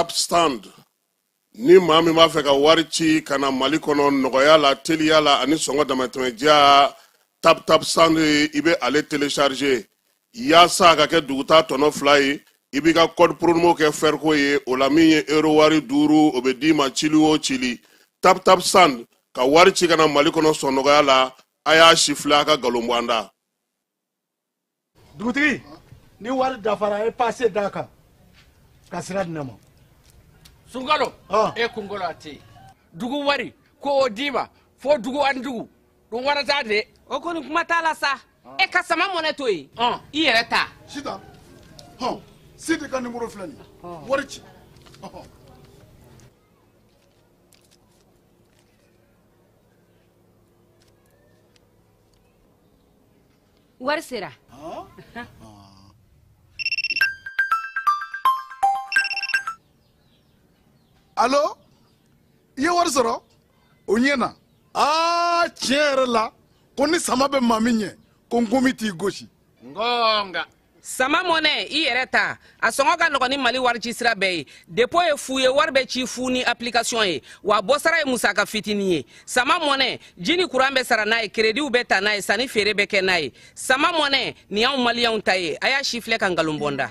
Tap Send. Ni maa min b'a fɛ ka wari ci ka na Mali kɔnɔ nɔgɔya la, teliya la ani sɔngɔ damatɛmɛdiya, Tap Tap Send i bɛ ale télécharger yaasa a ka kɛ duguta tɔnɔ 2 ye. I b'i ka code promo kɛ Ferco ye, o la min ye euro wari 5 o bɛ d'i ma cili o cili. Tap Tap Send ka wari ci ka na Mali kɔnɔ sɔn nɔgɔya la, a y'a si filɛ a ka nkalon bɔ an da. Dugutigi, ni wari dafara e passe d'a kan ka sira di ne ma. Sunkalo, e kunkolo a tɛ yen. Dugu wari ko o d'i ma fo dugu ani dugu dun wara t'a de. O kɔni kuma t'a la sa. E ka sama mɔnɛ to yen. I yɛrɛ ta. Sitan, hɔn, Sidi ka numéro filɛ nin ye. Wari ci. Wari sera. Allo, i ye wari sɔrɔ? O ɲɛna. Aa, tiɲɛ yɛrɛ la, ko ni sama bɛ maa min ɲɛ, ko nkomi t'i gosi. Ngonga. Sama mɔnɛ, i yɛrɛ ta. A sɔngɔ ka nɔgɔn ni Mali wari ci sira bɛɛ ye. Dépôt ye fu ye, wari bɛ ci fu ni application ye. Wa bɔsara ye musaka fitinin ye. Sama mɔnɛ, ji ni courant bɛ sara n'a ye, crédit bɛ ta n'a ye, sanni feere bɛ kɛ n'a ye. Sama mɔnɛ, nin y'anw maliyɛnw ta ye. A y'a si filɛ ka nkalon bɔ n da.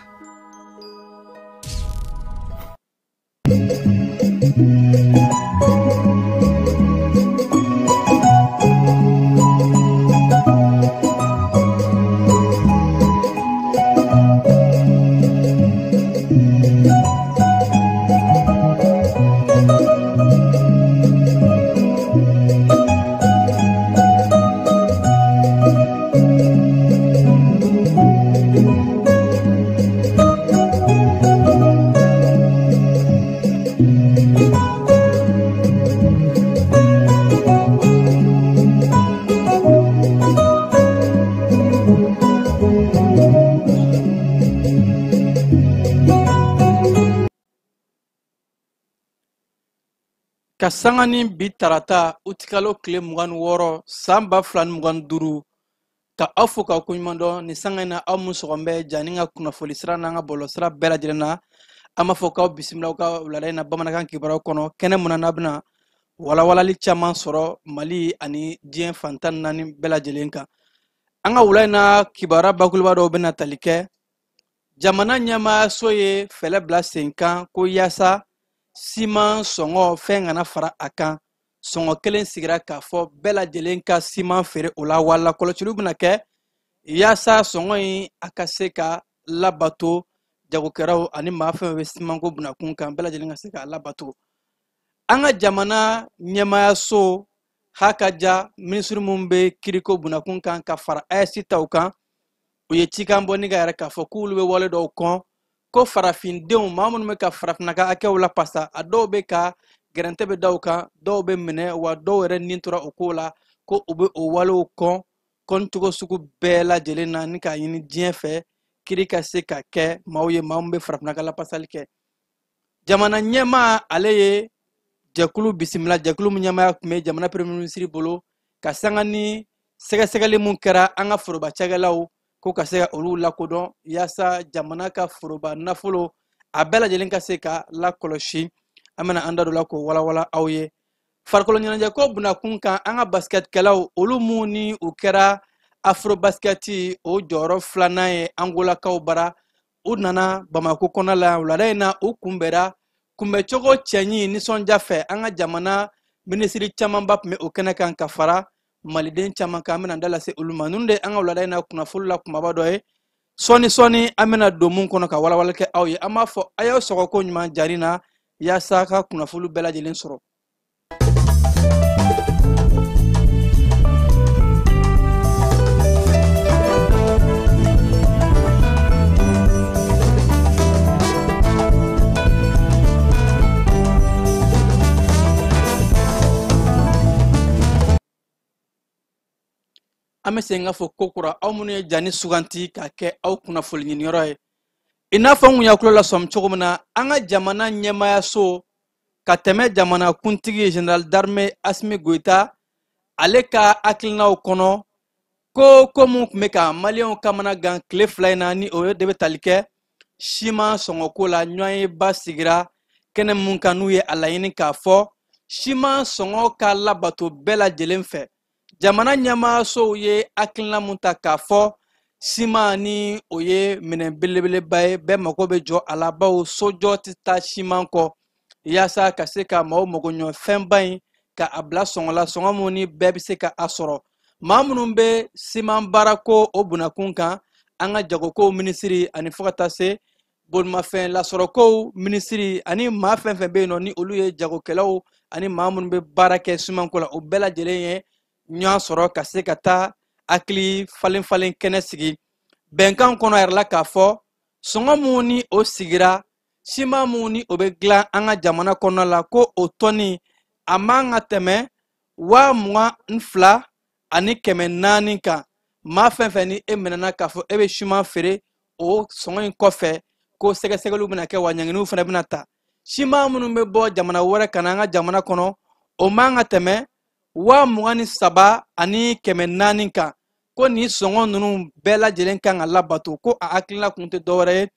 Ka sanga ni bi tarata utikalo tile 26 san 2025 ka aw fo k'aw koɲuman dɔn nin sanga in na aw mun sɔgɔn bɛ ja ni ka kunnafoli sira n'an ka bɔlɔlɔ sira bɛɛ lajɛlen na. An b'a fɔ k'aw bisimila aw ka wulada in na bamanankan kibaruyaw kɔnɔ, kɛnɛ mun na n'a bɛna walawalali caman sɔrɔ Mali ani diɲɛ fan 14 bɛɛ lajɛlen kan. An ka wula in na kibaruya bakuruba dɔw bɛna tali kɛ. Jamana ɲɛmaayaso ye fɛɛrɛ bila sen kan ko yaasa siman sɔngɔ fɛn kana fara a kan. Sɔngɔ kelen sigira k'a fɔ bɛɛ lajɛlen ka siman feere o la, wa lakɔlɔsiliw bɛna kɛ yaasa sɔngɔ in a ka se ka labato jagokɛlaw ani maa fɛn fɛn bɛ simanko bunakun kan, bɛɛ lajɛlen ka se k'a labato. An ka jamana ɲɛmaayaso hakaja minisiri mun bɛ kiriko bunakun kan ka fara AES taw kan, u ye cikan bɔ ni ka yɛrɛ k'a fɔ k'olu bɛ wale dɔw kɔn ko farafindenw maa minnu bɛ ka farafinna ka hakɛw lapasa, a dɔw bɛ ka gɛrɛntɛ bɛ da u kan, dɔw bɛ minɛ, wa dɔw yɛrɛ ni tora o ko la ko u bɛ o walew kɔn kɔncogo sugu bɛɛ lajɛlen na ni k'a ɲini diɲɛ fɛ kiri ka se ka kɛ maaw ye maa min bɛ farafinna ka lapasali kɛ. Jamana ɲɛmaa ale ye jɛkulu bisimila, jɛkulu min ɲɛmaaya tun bɛ jamana premier ministre bolo, ka sanga ni sɛgɛsɛgɛli mun kɛra an ka foroba cakɛlaw ko ka se ka olu lakodɔn yaasa jamana ka foroba nafolo a bɛɛ lajɛlen ka se ka lakɔlɔsi. An bɛna an da don la k'o walawala aw ye. Farikolo ɲɛnajɛko bunakun kan, an ka basketkɛlaw olu mun ni u kɛra afrobasketi o jɔyɔrɔ filanan ye Angolakaw bara, u nana Bamako kɔnɔ la yan wulada in na, u kunbɛra kunbɛcogo cɛɲi nisɔndiya fɛ. An ka jamana minisiri camanba tun bɛ o kɛnɛ kan ka fara maliden caman kan. An bɛna an da lase olu ma. Ninnu de ye an ka wulada in na kunnafoni la kumaba dɔ ye. Sɔɔni sɔɔni an bɛna don mun kɔnɔ ka walawala kɛ aw ye. An b'a fɔ a y'aw sɔgɔ ko ɲuman jari na yaasa ka kunnafoni bɛɛ lajɛlen sɔrɔ. An bɛ segin ka fɔ ko kura aw minnu ye jani suganti k'a kɛ aw kunnafoni ɲiniyɔrɔ ye. I n'a fɔ n kun y'a kulo lasɔmi cogo min na, an ka jamana ɲɛmaayaso ka tɛmɛ jamana kuntigi général d'armée Assimi Goïta ale ka hakilinaw kɔnɔ ko mun tun bɛ ka maliyɛnw kamana gan tile fila in na, ni o de bɛ tali kɛ siman sɔngɔko la. Ɲɔgɔnyeba sigira Kɛnɛ mun kan n'u ye a laɲini k'a fɔ siman sɔngɔ ka labato bɛɛ lajɛlen fɛ. Jamana ɲɛmaasow ye hakilina mun ta k'a fɔ siman ni o ye minɛn belebeleba ye, bɛɛ mago bɛ jɔ a la, bawo sojɔ tɛ taa siman kɔ, yaasa ka se ka maaw mago ɲɔ fɛnba in ka a bila sɔngɔ la, sɔngɔ mun ni bɛɛ bɛ se ka a sɔrɔ. Maa minnu bɛ siman baarako o bunakun kan, an ka jagokow minisiri ani fo ka taa se bolimafɛn lasɔrɔkow minisiri ani maa fɛn fɛn bɛ yen nɔ ni olu ye jagokɛlaw ani maa minnu bɛ baara kɛ simanko la, o bɛɛ lajɛlen ye ɲɔgɔn sɔrɔ ka se ka taa hakili falen falen kɛnɛ sigi. Bɛnkan kɔnɔ a yɛrɛ la k'a fɔ sɔngɔ mun ni o sigira, siman mun ni o bɛ dilan an ka jamana kɔnɔna la, ko o tɔni a man ka tɛmɛ 22,400 kan. Maa fɛn fɛn ni e minɛna k'a fɔ e bɛ siman feere o sɔngɔ in kɔfɛ, ko sɛgɛsɛgɛliw bɛna kɛ wa ɲanginiw fana bɛna ta. Siman minnu bɛ bɔ jamana wɛrɛ ka na an ka jamana kɔnɔ, o man ka tɛmɛ 23,400 kan. Ko nin sɔngɔ ninnu bɛɛ lajɛlen kan ka labato. Ko a hakilina kun tɛ dɔwɛrɛ ye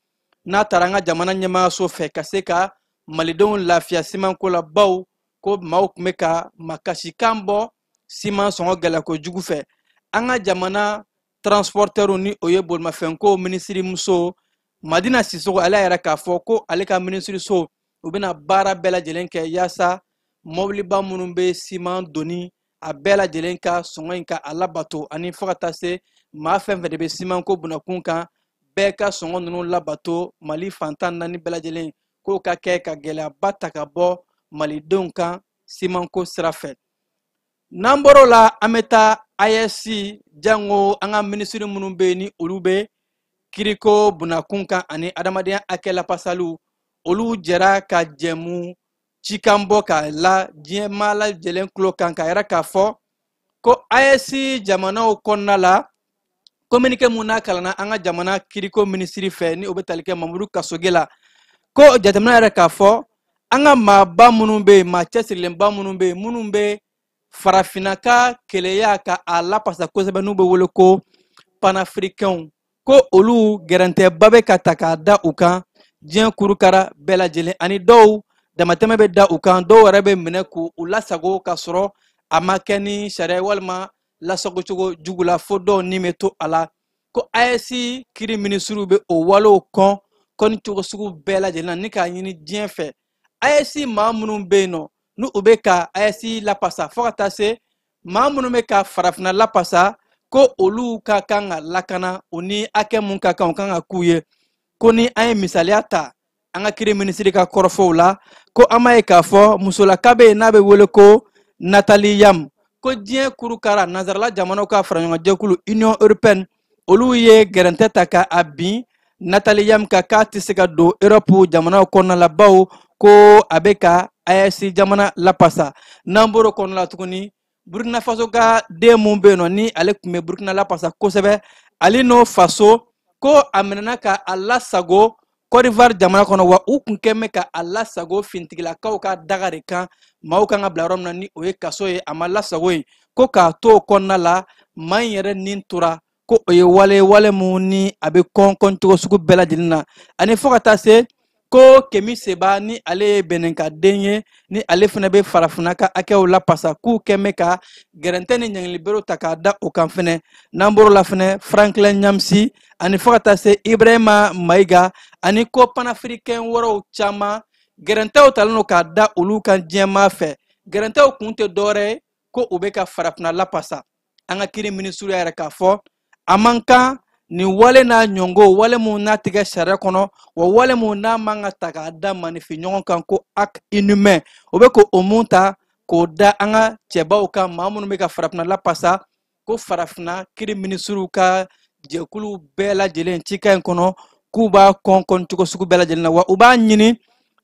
n'a taara an ka jamana ɲɛmaayaso fɛ ka se ka malidenw lafiya simanko la, bawo ko maaw tun bɛ ka makasikan bɔ siman sɔngɔ gɛlɛya kojugu fɛ. An ka jamana transportɛriw ni o ye bolimafɛnko minisirimuso Madina Sisoko, ale y'a yira k'a fɔ ko ale ka minisiriso u bɛna baara bɛɛ lajɛlen kɛ yaasa mɔbiliba minnu bɛ siman doni a bɛɛ lajɛlen ka sɔngɔ in ka a labato, ani fo ka taa se maa fɛn fɛn de bɛ simanko bunakun kan, bɛɛ ka sɔngɔ ninnu labato Mali fantan naani bɛɛ lajɛlen, k'o ka kɛ ka gɛlɛyaba ta ka bɔ malidenw kan simanko sira fɛ. N'an bɔr'o la, an bɛ taa AES, jango an ka minisiri minnu bɛ yen ni olu bɛ kiriko bunakun kan ani adamadenya hakɛ lapasaliw, olu jɛra ka jɛmu cikan bɔ k'a la diɲɛ maa lajɛlen tulo kan k'a yira k'a fɔ ko AES jamanaw kɔnɔna la, communiqué mun n'a kalanna an ka jamana kiriko minisiri fɛ ni o bɛ tali kɛ Mamadu Kasoge la, ko jateminɛ yɛrɛ k'a fɔ an ka maaba minnu bɛ yen, maa cɛsirilenba minnu bɛ yen, minnu bɛ farafinna ka keleya ka a lapasa kosɛbɛ, n'u bɛ wele ko panafricains, ko olu gɛrɛntɛba bɛ ka ta k'a da u kan diɲɛ kurukara bɛɛ lajɛlen, ani dɔw damatɛmɛ bɛ da u kan, dɔw yɛrɛ bɛ minɛ k'u lasago k'a sɔrɔ a ma kɛ ni sariya walima lasagocogo jugu la, fo dɔw ni bɛ to a la. Ko AES kiri minisiriw bɛ o walew kɔn kɔni cogo sugu bɛɛ lajɛlen na, ni k'a ɲini diɲɛ fɛ AES maa minnu bɛ yen nɔ n'u u bɛ ka AES lapasa, fo ka taa se maa minnu bɛ ka farafinna lapasa, ko olu ka kan ka lakana, u ni hakɛ mun ka kan, o kan ka k'u ye. Ko ni an ye misaliya ta an ka kiri minisiri ka kɔrɔfɔw la, ko an b'a ye k'a fɔ musolaka bɛ yen n'a bɛ wele ko Nathalie Yam, ko diɲɛ kurukara nanzarala jamanaw ka faraɲɔgɔnjɛkulu Union européenne, olu ye gɛrɛntɛ ta ka a bin Nathalie Yam kan k'a tɛ se ka don Europe jamanaw kɔnɔna la, bawo ko a bɛ ka AES jamana lapasa. N'an bɔr'o kɔnɔna la tuguni, Burkina Faso ka den mun bɛ yen nɔ ni ale tun bɛ Burkina lapasa kosɛbɛ, ale n'o faso, ko a minɛna ka a lasago Côte d'Ivoire jamana kɔnɔ, wa u kun kɛn bɛ ka a lasago fintigilakaw ka daga de kan, maaw kan ka bila yɔrɔ min na ni o ye kaso ye, a ma lasago yen, ko k'a to o kɔnɔna la maa in yɛrɛ nin tora, ko o ye wale wale mun ni a bɛ kɔn kɔn cogo sugu bɛɛ lajɛlen na. Ani fo ka taa se ko Kemi Seba ni ale ye Beninka den ye, ni ale fana bɛ farafinna ka hakɛw lapasa, k'u kɛn bɛ ka gɛrɛntɛ ni ɲangiliberew ta k'a da o kan fɛnɛ. N'an bɔr'o la fɛnɛ, Franklin Nyamsi ani fo ka taa se Ibrahima Mayiga ani ko panafricain wɛrɛw caman, gɛrɛntɛw talen don k'a da olu kan diɲɛmaa fɛ. Gɛrɛntɛw kun tɛ dɔwɛrɛ ye ko u bɛ ka farafinna lapasa. An ka kiri minisiriw y'a yira k'a fɔ a man kan nin wale n'a ɲɔngo, wale mun n'a tigɛ sariya kɔnɔ, wa wale mun n'a man ka ta k'a da maninfin ɲɔgɔn kan, ko acte inhumain, o bɛ k'o mun ta k'o da an ka cɛbaw kan, maa minnu bɛ ka farafinna lapasa, ko farafinna kiri minisiriw ka jɛkulu bɛɛ lajɛlen cikan in kɔnɔ k'u b'a kɔn kɔn cogo sugu bɛɛ lajɛlen na, wa u b'a ɲini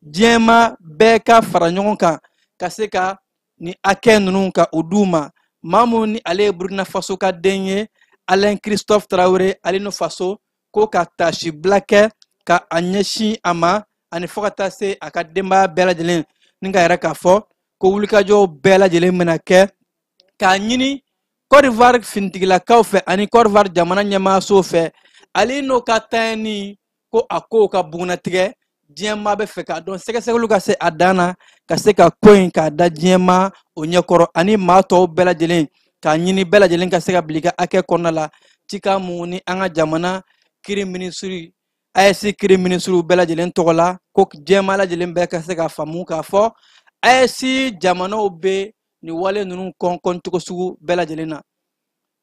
diɲɛma bɛɛ ka fara ɲɔgɔn kan ka se ka ni hakɛ ninnu ka o d'u ma. Maa mun ni ale ye Burkina Faso ka den ye, Alain Christophe Traoré, ale n'o faso, ko ka tasibila kɛ ka a ɲɛsin a ma ani fo ka taa se a ka denbaya bɛɛ lajɛlen, ni ka yɛrɛ k'a fɔ ko wulikajɔw bɛɛ lajɛlen bɛna kɛ k'a ɲini Côte d'Ivoire finitigilakaw fɛ ani Côte d'Ivoire jamana ɲɛmaayaso fɛ, ale n'o ka tanyani ko a kow ka bugunnatigɛ Diɲɛmaa bɛ fɛ k'a dɔn, sɛgɛsɛgɛliw ka se a dan na, ka se ka ko in k'a da diɲɛmaa o ɲɛkɔrɔ ani maa tɔw bɛɛ lajɛlen, k'a ɲini bɛɛ lajɛlen ka se ka bila i ka hakɛ kɔnɔna la. Cikan mun ni an ka jamana kiri minisiri, AES kiri minisiriw bɛɛ lajɛlen tɔgɔ la, ko diɲɛmaa lajɛlen bɛɛ ka se ka faamu k'a fɔ AES jamanaw bɛ nin wale ninnu kɔn kɔn cogo sugu bɛɛ lajɛlen na.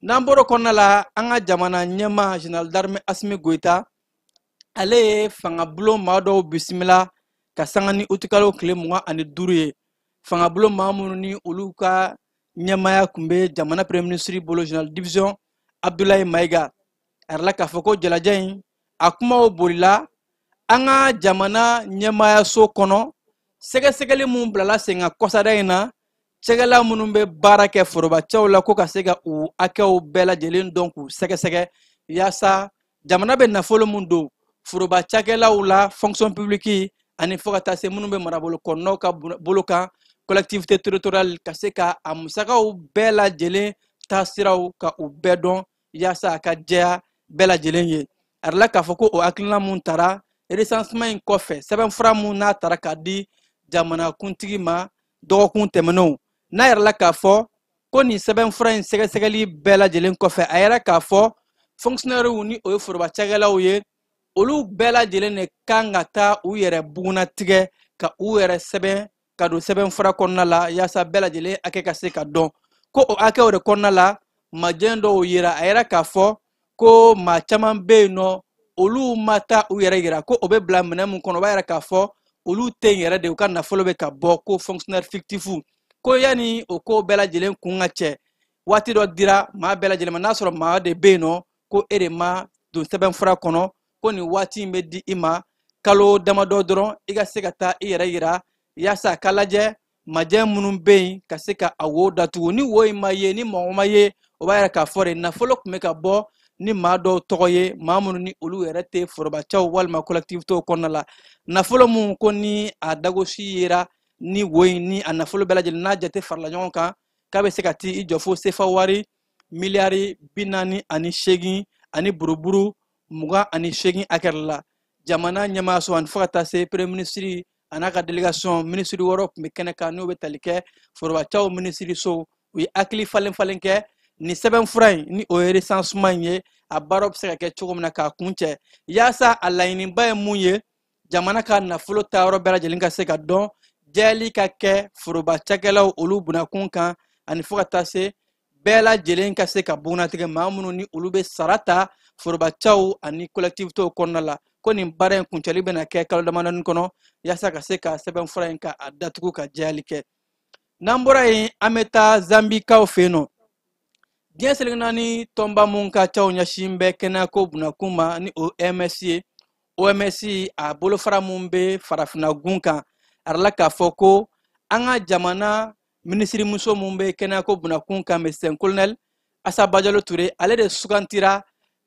N'an bɔr'o kɔnɔna la, an ka jamana ɲɛmaa général d'armée Asimi Goyita, ale ye fangabulon maa dɔw bisimila ka sanga ni utikalo tile 25 ye. Fangabulon maa minnu ni olu ka ɲɛmaaya tun bɛ jamana premier ministre bolo, général division Abdoulaye Maïga, a yɛrɛ la k'a fɔ ko jalajɛ in a kumaw bolila an ka jamana ɲɛmaayaso kɔnɔ. Sɛgɛsɛgɛli mun bilala sen kan kɔsada in na, cɛkɛla minnu bɛ baara kɛ forobacɛw la, ko ka se ka u hakɛw bɛɛ lajɛlen dɔn k'u sɛgɛsɛgɛ, yaasa jamana bɛ nafolo mun don foroba cakɛlaw la, fonction publique, ani fo ka taa se minnu bɛ marabolo kɔnɔnaw ka bolo kan, collectivité territoriale, ka se ka a musakaw bɛɛ lajɛlen taasiraw ka u bɛɛ dɔn, yaasa a ka jɛya bɛɛ lajɛlen ye. A yɛrɛ la k'a fɔ ko o hakilina mun tara recensement in kɔfɛ, sɛbɛnfura mun n'a tara k'a di jamanakuntigi ma dɔgɔkun tɛmɛnenw, n'a yɛrɛ la k'a fɔ ko nin sɛbɛnfura in sɛgɛsɛgɛli bɛɛ lajɛlen kɔfɛ, a yɛrɛ k'a fɔ fonctionnaires ni o ye foroba cakɛlaw ye, olu bɛɛ lajɛlen de kan ka taa u yɛrɛ bugunnatigɛ ka u yɛrɛ sɛbɛn ka don sɛbɛnfura kɔnɔna la, yaasa bɛɛ lajɛlen hakɛ ka se ka dɔn. Ko o hakɛw de kɔnɔna la, majɛ dɔw yera, a yɛrɛ k'a fɔ ko maa caman bɛ yen nɔ, olu ma taa u yɛrɛ yira, ko o bɛ bila minɛn mun kɔnɔ, o b'a yira k'a fɔ olu tɛ yen yɛrɛ de, u ka nafolo bɛ ka bɔ, ko fonctionnaire fictif. Ko yanni o ko bɛɛ lajɛlen kun ka cɛ, waati dɔ dira maa bɛɛ lajɛlen ma, n'a sɔrɔ maa de bɛ yen nɔ ko e de ma don sɛbɛnfura kɔnɔ, ko nin waati in bɛ di i ma kalo damadɔ dɔrɔn, i ka se ka taa i yɛrɛ yira, yaasa a ka lajɛ majɛ minnu bɛ yen ka se ka a wo datugu. Ni wo in ma ye, ni mɔgɔ ma ye, o b'a yira k'a fɔ de nafolo tun bɛ ka bɔ ni maa dɔw tɔgɔ ye, maa minnu ni olu yɛrɛ tɛ forobacɛw walima collectivitéw kɔnɔna la. Nafolo mun ko ni a dagosi yera ni wo in ni a nafolo bɛɛ lajɛlen n'a jate farala ɲɔgɔn kan, k'a bɛ se ka t'i jɔ fo sefa wari miliyari 48 ani buruburu 28 hakɛ la. Jamana ɲɛmaayaso ani fo ka taa se premier ministre a n'a ka délégation ministre wɔɔrɔ tun bɛ kɛnɛ kan, n'o bɛ tali kɛ forobacɛw minisiriso, u ye hakili falen falen kɛ nin sɛbɛnfura in ni o ye recensement in ye, a baaraw bɛ se ka kɛ cogo min na k'a kuncɛ, yaasa a laɲiniba ye mun ye, jamana ka nafolo taayɔrɔ bɛɛ lajɛlen ka se ka dɔn, jɛli ka kɛ foroba cakɛlaw olu bunakun kan, ani fo ka taa se bɛɛ lajɛlen ka se ka bugunnatigɛ maa minnu ni olu bɛ sara ta forobacɛw ani collectivitéw kɔnɔna la. Ko nin baara in kuncɛli bɛna kɛ kalo damadɔni kɔnɔ, yaasa ka se ka sɛbɛnfura in ka a datugu ka jɛyali kɛ. N'an bɔra yen, an bɛ taa Zambikaw fɛ yen nɔ. Diɲɛ seleke naani tɔnba mun ka caw ɲɛsin bɛ kɛnɛyako bunakun ma ni o OMS ye, OMS a bolofara mun bɛ farafinna gun kan, a yɛrɛ la k'a fɔ ko an ka jamana minisirimuso mun bɛ kɛnɛyako bunakun kan, médecin colonel Asa Bajalo Ture, ale de sugantira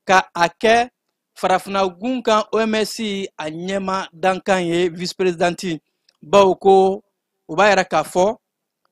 ka a kɛ farafinna gun kan OMS a ɲɛma dankan ye, vice présidente. Bawo ko o b'a yira k'a fɔ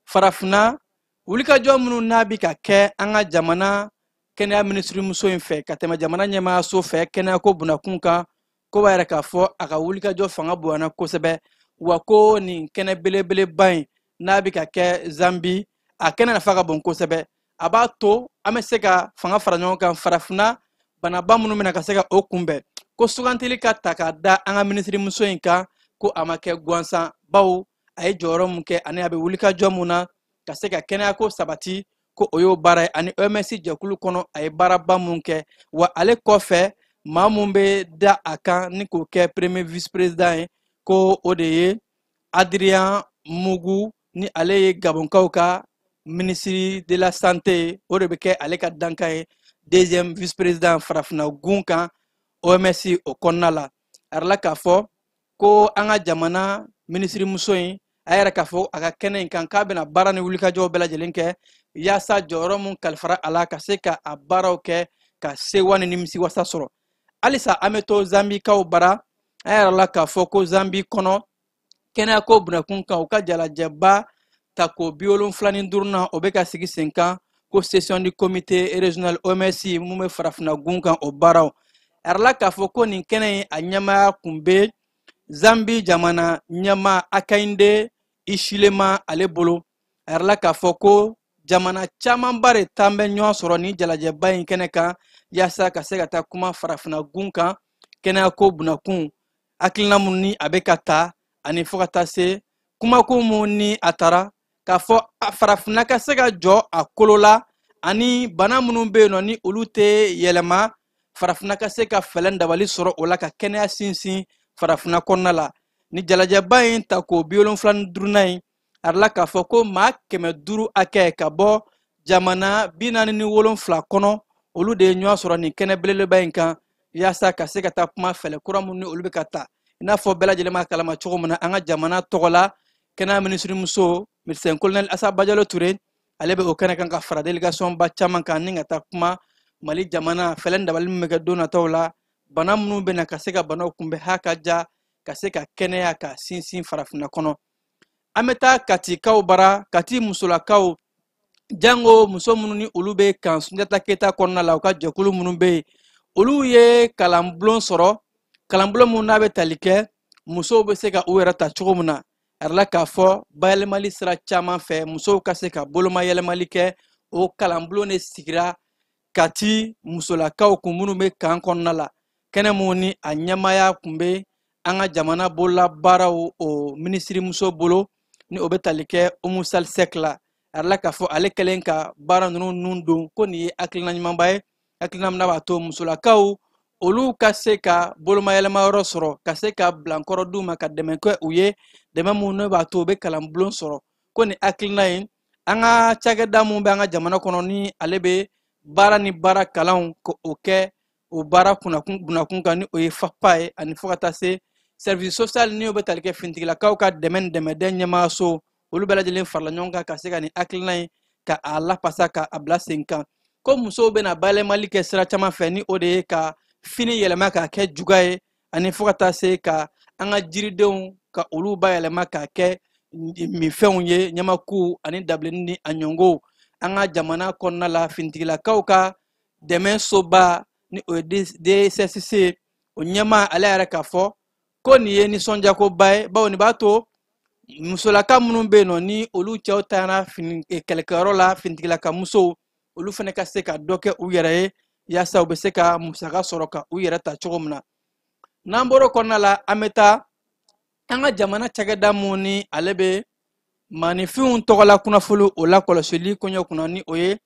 farafinna wulikajɔ minnu n'a bi ka kɛ an ka jamana kɛnɛya minisirimuso in fɛ ka tɛmɛ jamana ɲɛmaayaso fɛ kɛnɛyako bunakun kan, ko b'a yira k'a fɔ a ka wulikajɔ fanga bonyana kosɛbɛ. Wa ko nin kɛnɛ belebeleba in n'a bi ka kɛ Zambi, a kɛnɛ nafa ka bon kosɛbɛ, a b'a to an bɛ se ka fanga fara ɲɔgɔn kan farafinna banaba minnu bɛna ka se ka o kunbɛn. Ko sugantili ka ta k'a da an ka minisirimuso in kan, ko a ma kɛ gansan, bawo a ye jɔyɔrɔ mun kɛ ani a bɛ wulikajɔ mun na ka se ka kɛnɛyako sabati, ko o y'o baara ye, ani OMS jɛkulu kɔnɔ a ye baaraba mun kɛ. Wa ale kɔfɛ maa mun bɛ da a kan ni k'o kɛ premier vice président ye, ko o de ye Adrien Mugu, ni ale ye Gabɔnkaw ka ministre de la santé ye, o de bɛ kɛ ale ka dankan ye deuxième vice président farafinna gun kan OMS o kɔnɔna la. A yɛrɛ la k'a fɔ ko an ka jamana minisirimuso in a yɛrɛ k'a fɔ a ka kɛnɛ in kan k'a bɛna baara ni wulikajɔw bɛɛ lajɛlen kɛ yaasa jɔyɔrɔ mun kalifara a la ka se ka a baaraw kɛ ka sewa ni nimisiwasa sɔrɔ. Halisa an bɛ to Zambikaw bara, an yɛrɛ la k'a fɔ ko Zambi kɔnɔ kɛnɛyako bunakun kan u ka jalajɛba tako 75nan o bɛ ka sigi sen kan, ko session du comité régional OMS mun bɛ farafinna gun kan o baaraw. A yɛrɛ la k'a fɔ ko nin kɛnɛ in a ɲɛmaaya kun bɛ Zambi jamana ɲɛmaa Hakainde Hichilema ale bolo. A yirala k'a fɔ ko jamana camanba de taan bɛ ɲɔgɔn sɔrɔ ni jalajɛba in kɛnɛ kan yaasa ka se ka taa kuma farafinna gun kan kɛnɛyako bunakun hakilina minnu ni a bɛ ka ta ani fo ka taa se kumako minnu ni a taara k'a fɔ farafinna ka se ka jɔ a kolo la ani bana minnu bɛ yen nɔ ni olu tɛ yɛlɛma farafinna ka se ka fɛɛrɛ dabali sɔrɔ o la ka kɛnɛya sinsin farafinna kɔnɔna la. Ni jalajɛba in ta ko 75nan in, a yirala k'a fɔ ko maa 500 hakɛ ka bɔ jamana 47 kɔnɔ olu de ye ɲɔgɔn sɔrɔ nin kɛnɛ belebeleba in kan yaasa ka se ka taa kuma fɛɛrɛ kura minnu ni olu bɛ ka ta. I n'a fɔ bɛɛ lajɛlen b'a kalama cogo min na, an ka jamana tɔgɔ la kɛnɛya minisirimuso médecin colonel Asa Bajalo Ture ale bɛ o kɛnɛ kan ka fara délégation ba caman kan ni ka taa kuma Mali jamana fɛɛrɛ dabali min bɛ kɛ don nataw la, bana minnu bɛ na ka se ka banaw kunbɛn ha ka ja ka se ka kɛnɛya ka sinsin farafinna kɔnɔ. An bɛ taa Katikaw bara, Kati musolakaw, jango muso minnu ni olu bɛ kan Sunjata Keyita kɔnɔna la, u ka jɛkulu minnu bɛ yen, olu ye kalanbulon sɔrɔ, kalanbulon minnu n'a bɛ tali kɛ musow bɛ se ka u yɛrɛ ta cogo min na. A yirala k'a fɔ bayɛlɛmali sira caman fɛ musow ka se ka boloma yɛlɛmali kɛ, o kalanbulon de sigira Kati musolakaw kun minnu bɛ kan kɔnɔna la. Kɛnɛ mun ni a ɲɛmaaya kun bɛ an ka jamana bololabaaraw o minisirimuso bolo ni o bɛ tali kɛ Umu Sall Seck la. A yirala k'a fɔ ale kɛlen ka baara ninnu nun don ko nin ye hakilina ɲumanba ye, hakilina min n'a b'a to musolakaw olu ka se ka bolomayɛlɛmayɔrɔ sɔrɔ, ka se ka bilankɔrɔ d'u ma, ka dɛmɛ kɛ u ye, dɛmɛ mun n'o b'a to u bɛ kalanbulon sɔrɔ. Ko nin hakilina in, an ka cakɛda mun bɛ an ka jamana kɔnɔ ni ale bɛ baara ni baara kalanw ko o kɛ o baara bunakun kan ni o ye FAFPA ye, ani fo ka taa se service social ni o bɛ tali kɛ finitigilakaw ka dɛmɛ ni dɛmɛdɛn ɲɛmaayaso, olu bɛɛ lajɛlen farala ɲɔgɔn kan ka se ka nin hakilina in ka a lafasa ka a bila sen kan. Ko musow bɛna bayɛlɛmali kɛ sira caman fɛ ni o de ye ka fini yɛlɛma k'a kɛ juga ye, ani fo ka taa se ka an ka jiridenw ka olu bayɛlɛma k'a kɛ minfɛnw ye, ɲamaku ani dabilenni ni a ɲɔngow. An ka jamana kɔnɔna la finitigilakaw ka dɛmɛ soba ni o ye DSSC o ɲɛmaa ale yɛrɛ k'a fɔ ko nin ye nisɔndiyakoba ye, bawo nin b'a to musolaka minnu bɛ yen nɔ ni olu cɛw taara fini kɛlɛkɛyɔrɔ la, finitigilaka musow olu fana ka se ka dɔ kɛ u yɛrɛ ye yaasa u bɛ se ka musaka sɔrɔ ka u yɛrɛ ta cogo min na. N'an bɔr'o kɔnɔna la, an bɛ taa an ka jamana cakɛda mun ni ale bɛ maaninfinw tɔgɔla kunnafoni o lakɔlɔsili koɲɛ kunna ni o ye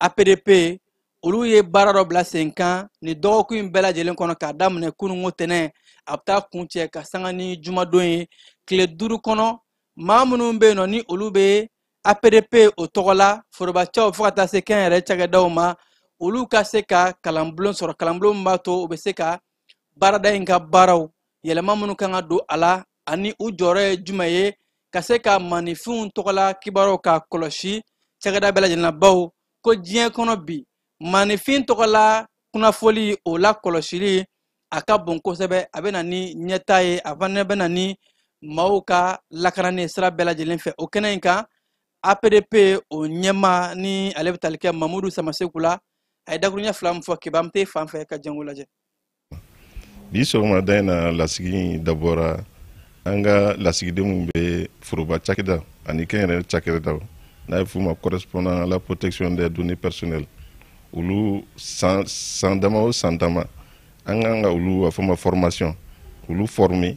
APDP, olu ye baara dɔ bila sen kan nin dɔgɔkun in bɛɛ lajɛlen kɔnɔ k'a daminɛ kununko tɛnɛn a bɛ taa kuncɛ ka sanga ni jumadon ye tile 5 kɔnɔ. Maa minnu bɛ yen nɔ ni olu bɛ APDP o tɔgɔ la forobacɛw fo ka taa se kɛnyɛrɛye cakɛdaw ma, olu ka se ka kalanbulon sɔrɔ, kalanbulon min b'a to u bɛ se ka baarada in ka baaraw yɛlɛma minnu kan ka don a la ani u jɔyɔrɔ ye jumɛn ye, ka se ka maaninfinw tɔgɔla kibaruyaw ka kɔlɔsi cakɛda bɛɛ lajɛlen na, bawo ko diɲɛ kɔnɔ bi maaninfin tɔgɔla kunnafoli o la kɔlɔsili a ka bon kosɛbɛ, a bɛ na ni ɲɛtaa ye, a fana bɛ na ni maaw ka lakanani sira bɛɛ lajɛlen fɛ. O kɛnɛ in kan, APDP o ɲɛmaa ni ale bɛ tali kɛ Mamudu Samaseku la, a ye dakuruɲɛ 2 min fɔ Keba, an bɛ t'e fan fɛ ka jango lajɛ. Bi sɔgɔmada in na lasigi in dabɔra an ka lasigiden minnu bɛ foroba cakɛda ani kɛnyɛrɛye cakɛdaw n'a ye f'u ma correspondant à la protection des données personnelles, olu san dama o san dama an kan ka olu a fɔ ma formation, olu former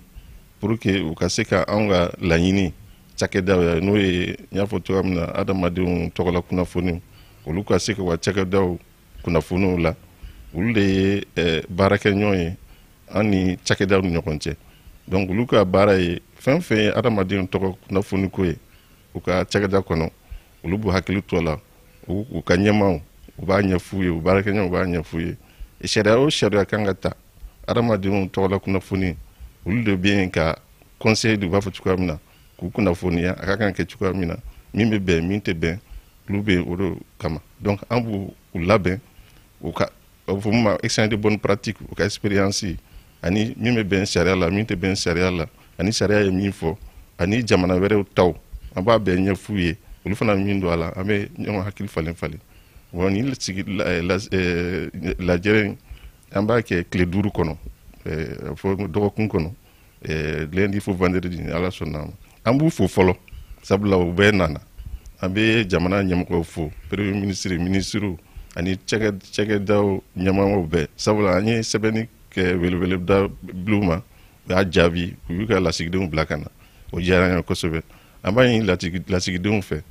pour que u ka se ka anw ka laɲini cakɛdaw ye, n'o ye n y'a fɔ cogoya min na adamadenw tɔgɔla kunnafoniw, olu ka se ka u ka cakɛdaw kunnafoniw la. Olu de ye baarakɛɲɔgɔn ye an ni cakɛdaw ni ɲɔgɔn cɛ. Donc olu ka baara ye fɛn fɛn ye adamadenw tɔgɔ kunnafoniko ye u ka cakɛda kɔnɔ, olu b'u hakili to a la, u ka ɲɛmaaw u b'a ɲɛf'u ye, u baarakɛɲɔgɔnw b'a ɲɛf'u ye. Sariya o sariya kan ka ta adamadenw tɔgɔla kunnafoni, olu de bɛ yen ka conseil di, u b'a fɔ cogoya min na, k'u kunnafoniya a ka kan ka kɛ cogoya min na, min bɛ bɛn min tɛ bɛn, olu bɛ yen o de kama. Donc an b'u labɛn u ka, a bɛ fɔ min ma échange de bonnes pratiques, u ka expérience ani min bɛ bɛn sariya la, min tɛ bɛn sariya la, ani sariya ye min fɔ, ani jamana wɛrɛw taw, an b'a bɛɛ ɲɛf'u ye, olu fana min don a la, an bɛ ɲɔgɔn hakili falen falen. Bon, nin sigi lajɛrɛ in, an b'a kɛ tile 5 kɔnɔ, fɔ dɔgɔkun kɔnɔ, Lundi fo vendredi, ni Ala sɔnna ma. An b'u fo fɔlɔ, sabula u bɛɛ nana. An bɛ jamana ɲɛmɔgɔw fo, premier ministre, ministres ani cakɛdaw ɲɛmɔgɔw bɛɛ, sabula an ye sɛbɛnni kɛ weleweleda bil'u ma, u y'a jaabi, u y'u ka lasigidenw bila ka na. O diyara an ye kosɛbɛ. An b'a ɲini lasigidenw fɛ,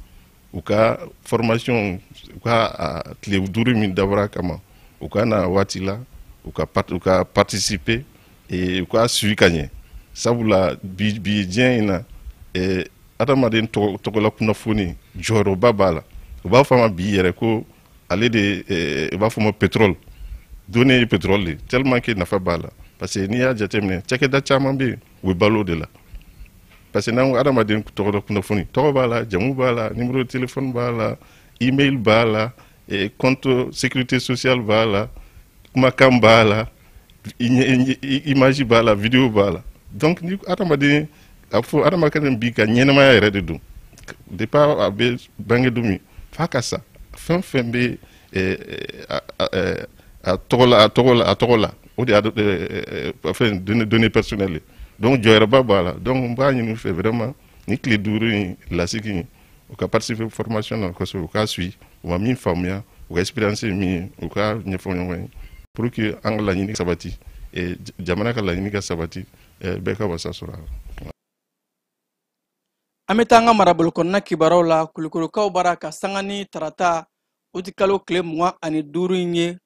u ka formation, u ka tile 5 min dabɔra kama, u ka na waati la, u ka participer et u ka suivi ka ɲɛ, sabula bi diɲɛ in na, adamaden tɔgɔla kunnafoni jɔyɔrɔba b'a la. U b'a fɔ a ma bi yɛrɛ ko ale de, u b'a fɔ ma pétrole, données ye pétrole de, tellement que nafa b'a la. Parce que n'i y'a jateminɛ, cakɛda caman bɛ yen, u bɛ balo de la. Parce que n'an ko adamaden tɔgɔla kunnafoni, tɔgɔ b'a la, jamu b'a la, numéro de téléphone b'a la, email b'a la, compte sécurité sociale b'a la, kumakan b'a la, image b'a la, vidéo b'a la. Donc ni adamaden, a fɔ adamaden bi ka ɲɛnɛmaya yɛrɛ de don, depuis a bɛ bange don min f'a ka sa, fɛn fɛn bɛ a tɔgɔ la, a tɔgɔ la, o de y'a fɛn données personnelles ye. Donc jɔyɔrɔba b'a la. Donc n b'a ɲini u fɛ vraiment, ni tile 5 in lasigi in, u ka participer formation na kosɛbɛ, u k'a suit, u ma min faamuya, u ka expérience ye min ye, u ka ɲɛfɔ ɲɔgɔn ye, pour que an ka laɲini sabati, jamana ka laɲini ka sabati, bɛɛ ka wasa sɔrɔ a la. An bɛ taa an ka marabolo kɔnɔna kibaruyaw la. Kulukorokaw bara ka sanga ni tarata utikalo tile 25 in ye,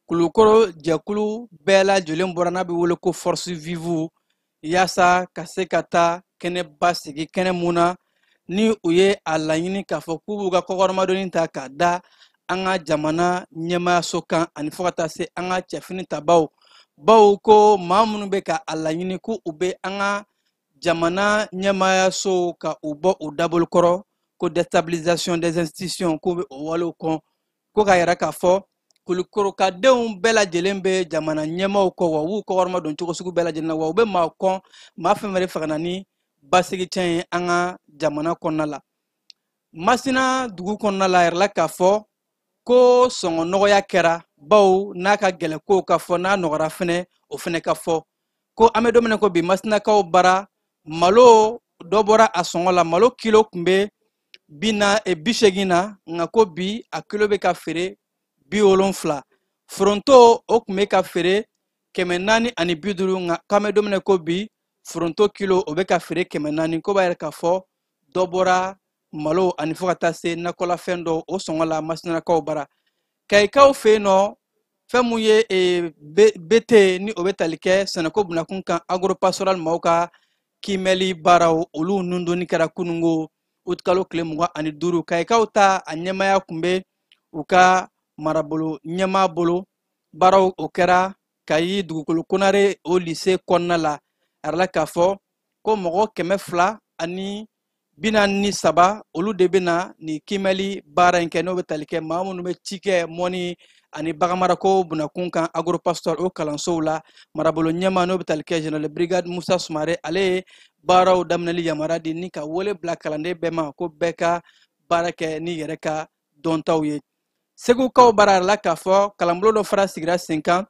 Kulukoro jɛkulu bɛɛ lajɛlen bɔra n'a bɛ wele ko Force Vive, yaasa ka se ka taa kɛnɛba sigi, kɛnɛ mun na ni u ye a laɲini k'a fɔ k'u b'u ka kɔkɔrɔmadonni ta k'a da an ka jamana ɲɛmaayaso kan, ani fo ka taa se an ka cɛfini tabaw, bawo ko maa minnu bɛ ka a laɲini ko u bɛ an ka jamana ɲɛmaayaso ka u bɔ u dabolokɔrɔ, ko déstabilisation des institutions, k'u bɛ o walew kɔn, ko k'a yira k'a fɔ Kulukorokadenw bɛɛ lajɛlen bɛ jamana ɲɛmaaw kɔ, wa u b'u kɔkɔrɔma don cogo sugu bɛɛ lajɛlen na, wa u bɛ maa kɔn, maa fɛn fɛn bɛ fɛ ka na ni basigi tiɲɛ ye an ka jamana kɔnɔna la. Masina dugu kɔnɔna la, a yirala k'a fɔ ko sɔngɔ nɔgɔya kɛra, bawo n'a ka gɛlɛn kow ka fɔ, n'a nɔgɔra fɛnɛ o fɛnɛ ka fɔ, ko an bɛ don min na ko bi, Masinakaw bara malo dɔ bɔra a sɔngɔ la. Malo kilo tun bɛ 80 na, nka ko bi a kilo bɛ ka feere 70. Foronto o tun bɛ ka feere 450, nka k'an bɛ don min na ko bi foronto kilo o bɛ ka feere 400. Ko b'a yira k'a fɔ dɔ bɔra malo ani fo ka taa se nakɔlafɛn dɔw o sɔngɔ la Masinakaw bara. Kayikaw fɛ yen nɔ, fɛn mun ye BT ni o bɛ tali kɛ sɛnɛko bunakun kan, agropastoral maaw ka kiimɛli baaraw, olu nundonni kɛra kunungo utikalo tile 25. Kayikaw ta a ɲɛmaaya tun bɛ u ka marabolo ɲɛmaa bolo. Baaraw o kɛra Kayi dugukolo Konare o lycée kɔnɔna la. A yirala k'a fɔ ko mɔgɔ 243 olu de bɛna nin kiimɛli baara in kɛ, n'o bɛ tali kɛ maa minnu bɛ ci kɛ mɔni ani baganmarako bunakun kan agropastoral o kalansow la. Marabolo ɲɛmaa n'o bɛ tali kɛ général brigade Musa Sumare, ale ye baaraw daminɛli yamaruya di ni ka wele bila kalanden bɛɛ ma ko bɛɛ ka baara kɛ ni yɛrɛ ka dɔntaw ye. Segukaw bara yirala k'a fɔ kalanbulon dɔ fara sigira sen kan,